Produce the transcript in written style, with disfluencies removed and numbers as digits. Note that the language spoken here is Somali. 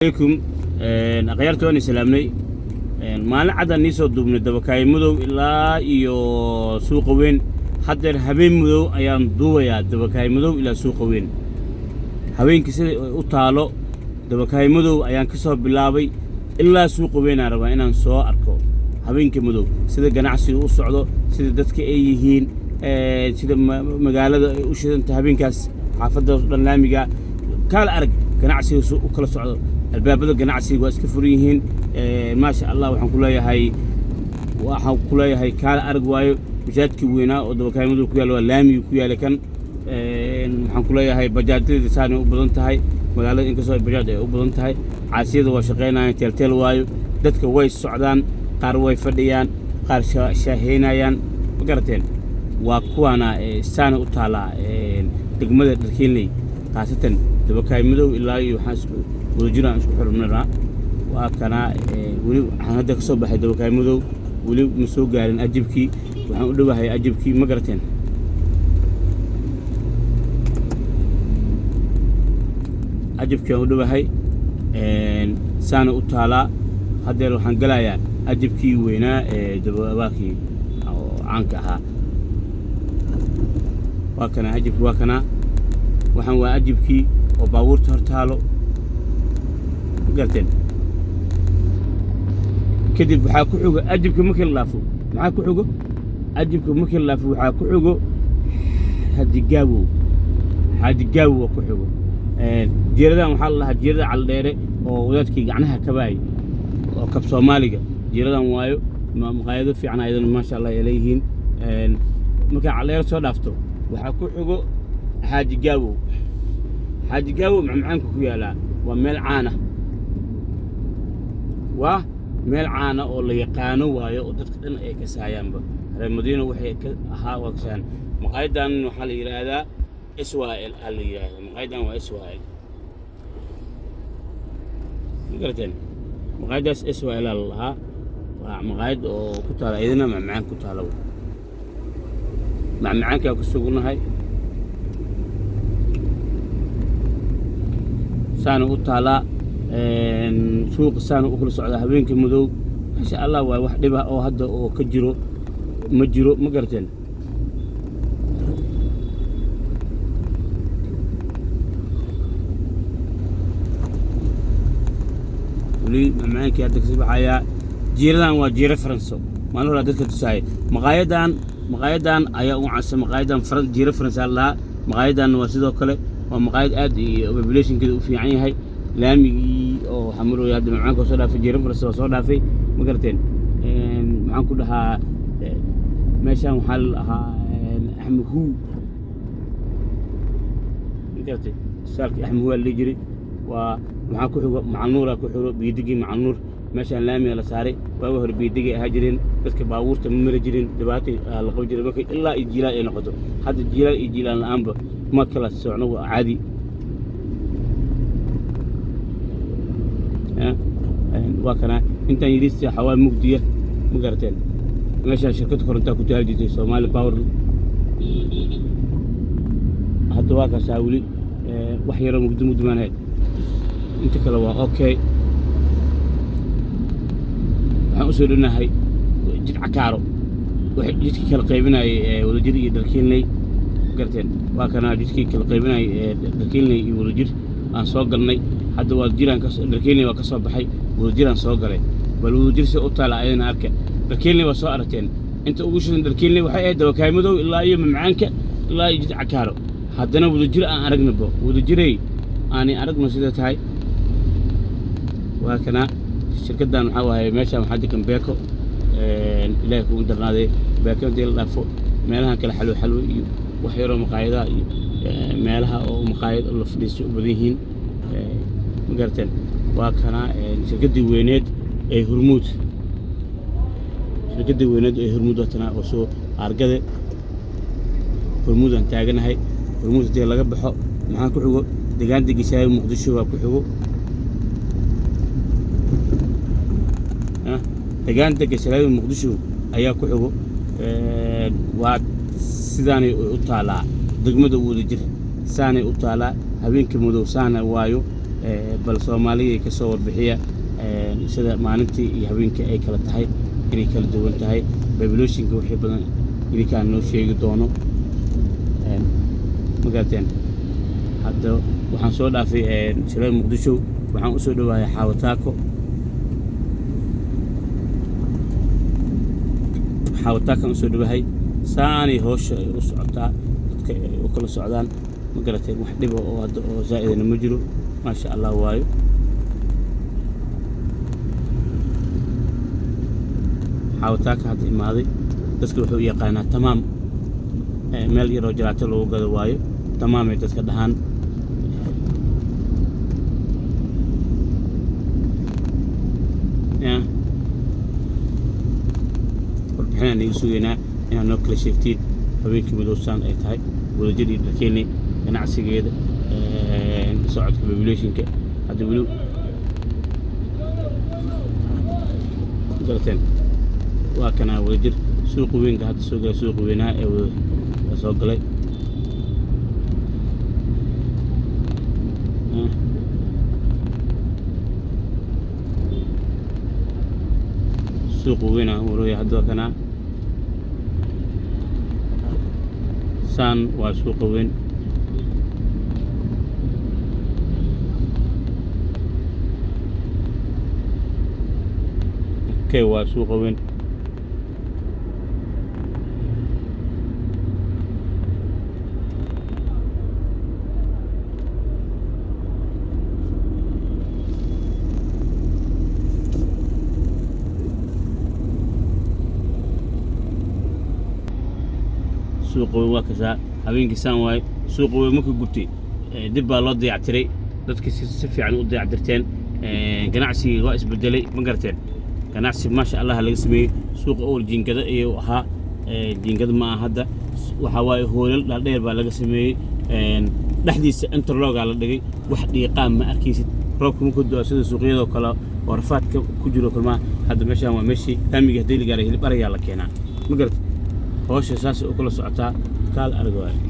Alaykum akhyaarta, waan islaamnay. Maalin caddaan nii soo duubnay Dabakaay Madow ilaa iyo Suuqa Weyn. Haddeer habeen madow ayaan duubayaa, Dabakaay Madow ilaa Suuqa Weyn. Habeenkii sida ay u taalo Dabakaay Madow ayaan ka soo bilaabay ilaa Suuqa Weyn. Aan rabaa inaan soo arko habeenkii madow sida ganacsiga u socdo, sida dadka ay yihiin, sida magaalada ay u shidanta habeenkaas, xaafadda dhan laamiga kaala arag, ganacsiga su u kala socdo. Albaabada ganacsiga waa iska furan yihiin, maasha Allah. Waxaan ku leeyahay kaala arag waayo. Masaajidkii weynaa oo Dabakaay Madow ku yaalla waa laamigii ku yaalla kan. Waxaan ku leeyahay bajaajyada saanay u badan tahay magaalada, inkastoo ay bajaaj ay u badan tahay. Caasiyada waa shaqaynayaan, teelteel waayo. Dadka way socdaan, qaar way fadhiyaan, qaar shaaheynayaan, ma garateen? Waa kuwaana saana u taallaa degmada Dharkiinley, khaasatan Dabakaay Madow ilaa iyo waxaan isku Wadajir aan isku xirnaa. Waa kana weli waxaan hadda ka soo baxay Dabakaay Madow, weli ma soo gaarin Ajibkii, waxaan u dhowahay Ajibkii, ma garateen? Ajibkii aan u dhowahay, saana u taalaa. Haddeer waxaan galayaa Ajibkii weynaa ee dababaakii oo caanka ahaa. Waa kana Ajibkii, waa kana. Waxaan waa Ajibkii oo baabuurta hor taalo, ma garateen? Kadib waxaa ku xigo Ajibka markii la dhaafo, maxaa ku xigo? Ajibka markii la dhaafo waxaa ku xigo Xadigaabow. Xadigaabow waa ku xigo. Jeeradan waxaa la dhahaa jeerada Caldheere oo wadaadkii gacnaha kabaay oo kab Soomaaliga jeeradan waayo. Maqaayado fiican ayadana, maasha Allah, ay leeyihiin. Markaa Caldheere soo dhaafto waxaa ku xigo Xaaji Gaabow. Xaaji Gaabow macmacaanka ku yaalaa, waa meel caana, waa meel caana oo la yaqaano waayo, oo dadka dhan ay kasaayaanba. Reer Madiina waxay ka ahaa waa kasayaan. Maqaayadan waxaa la yidhaahdaa SYL aa la yidhaahdaa. Maqaayadan waa SYL, ma garateen? Maqaayadaas SYL aa la lahaa. Waa maqaayad oo ku taala iyadana macmacaan ku taala. Macmacaankaa ku sugunnahay, saana u taalaa suuqa, saana u kala socdaa habeenka madow, maasha Allah. Waa wax dhiba oo hadda oo ka jiro ma jiro, ma garateen? Weli macmacaankii hadda kasii baxayaa. Jiiradan waa jiiro Faranso, maalin horaa dadka tusaayay. Maqaayadan ayaa ugu caansan, maqaayadan jiiro Faransa la dhahaa. Maqaayadan waa sidoo kale waa maqaayad aad iyo populationkeeda u fiican yahay. Laamigii oo waxaa marooya hadda macmacaanka waa soo dhaafay, jiiro Faransa waa soo dhaafay, ma garateen? Maxaan ku dhahaa, meeshan waxaa la dhahaa Axmed Huu, ma garatay? Isbitaalkii Axmed Huu aa la dhihi jiray. Waa maxaa ku xigo? Macalnuuraa ku xigo, biidigii Macalnuur. Meeshaan laamiga la saaray, waagi hore biidigay ahaa jireen, dadka baabuurta ma mari jirin, dhibaatay la qaban jiray marka ilaa iyo jiilaal ay noqoto. Hadda jiilaal iyo jiilaal la-aanba ma kala socno, waa caadi. Waa kana intaan yidhista xawaa mugdiya, ma garateen? Meeshaan shirkad korontaa ku taali jirtay, Somali Power. Hadda waa kaasaa weli wax yaroo mugdi mugdi maan ahayd, inta kale waa okay. Waxaan usoo dhownahay Jid Cakaaro, jidkii kala qaybinayay ee Wadajir iyo Dharkiinley, garteen? Waa kana jidkii kala qaybinayay ee Dharkiinley iyo Wadajir aan soo galnay. Hadda waa jiraan, Dharkiinley waa ka soo baxay, Wadajiraan soo galay. Bal Wadajir si u taala ayadana arka. Dharkiinley waa soo aragteen. Inta ugu shidan Dharkiinley waxay ahayd Dabakaay Madow ilaa iyo Mamcaanka ilaa iyo Jid Cakaaro. Haddana Wadajir aan aragnaba, Wadajirey aanay aragno sida tahay. Waa kana shirkaddan. Waxaa waaye meeshaan waxaa degan Beeko. Ilaahay kugu darnaaday, Beeko intii la dhaafo meelahan kale xalwo xalwo iyo wax yaroo maqaayadaha iyo meelaha oo maqaayad la fadhiisto u badan yihiin, ma garateen? Waa kana shirkaddii weyneed ee Hurmuud. Shirkaddii weyneed ee Hurmuud watana oo soo aargade. Hurmuudaan taaganahay. Hurmuud haddii laga baxo maxaa ku xigo? Deegaanta Gishaayo Muqdisho waa ku xigo. Deegaanta Gasharaayo Muqdisho ayaa ku xigo. Waa sidaanay u taalaa degmada Wadajir, saanay u taalaa habeenkii madow, saana waayo. Bal Soomaaliya ka soo warbixiya sida maalintii iyo habeenkii ay kala tahay, inay kala duwan tahay populationka. Wixii badan idinkaan noo sheegi doono. Ma garateen? Hadda waxaan soo dhaafay Shilay Muqdisho, waxaan usoo dhowahay Xaawataako. Xaawataakaan usoo dhowahay. Saanay howsha ay u socotaa, dadka ay u kala socdaan. Ma garateen? Wax dhiba oo hadda oo zaa'idana ma jiro, maasha Allah waayo. Xaawataaka hadda imaaday, dadka wuxuu u yaqaanaa Tamaam. Meel yaroo jalaato lagu gado waayo, Tamaamay dadka dhahaan. Ya warbixinaan iga sugaynaa inaad noo kala sheegtiin habeenkii madowsaan ay tahay Wadajir iyo Dharkeeni, ganacsigeeda, socodka populationka hadda weli garateen. Waa kanaa Wadajir, suuqa weynka hadda soo galay, suuqa weynaa ee wada soo galay. Suuqa weynaa warooya hadda waa kanaa. Saan waa suuqa weyn. Okay, waa suuqa weyn. Suuqa weyn waa kasaa, habeenkii saan waaye. Suuqa weyn markuu gubtay, dib baa loo dayactiray. Dadkii si fiican u dayactirteen. Ganacsigii waa isbedelay. Ma garateen? Ganacsi maasha Allah laga sameeyey. Suuqa owal jiingado ayuu ahaa, jiingado ma aha hadda. Waxaa waaye hoolal dhaadheer baa laga sameeyey. Dhexdiisa interlockaa la dhigay, wax dhiiqaan ma arkaysid. Roobka markuu da'o, sida suuqyadoo kale oo rafaadka ku jiro kulmaa. Hadda meeshaan waa meeshii laamigii haddii la gaaray, hilib arayaa la keenaa. Ma garat? Howsha saasay u kala socotaa. Kaal arag waaye.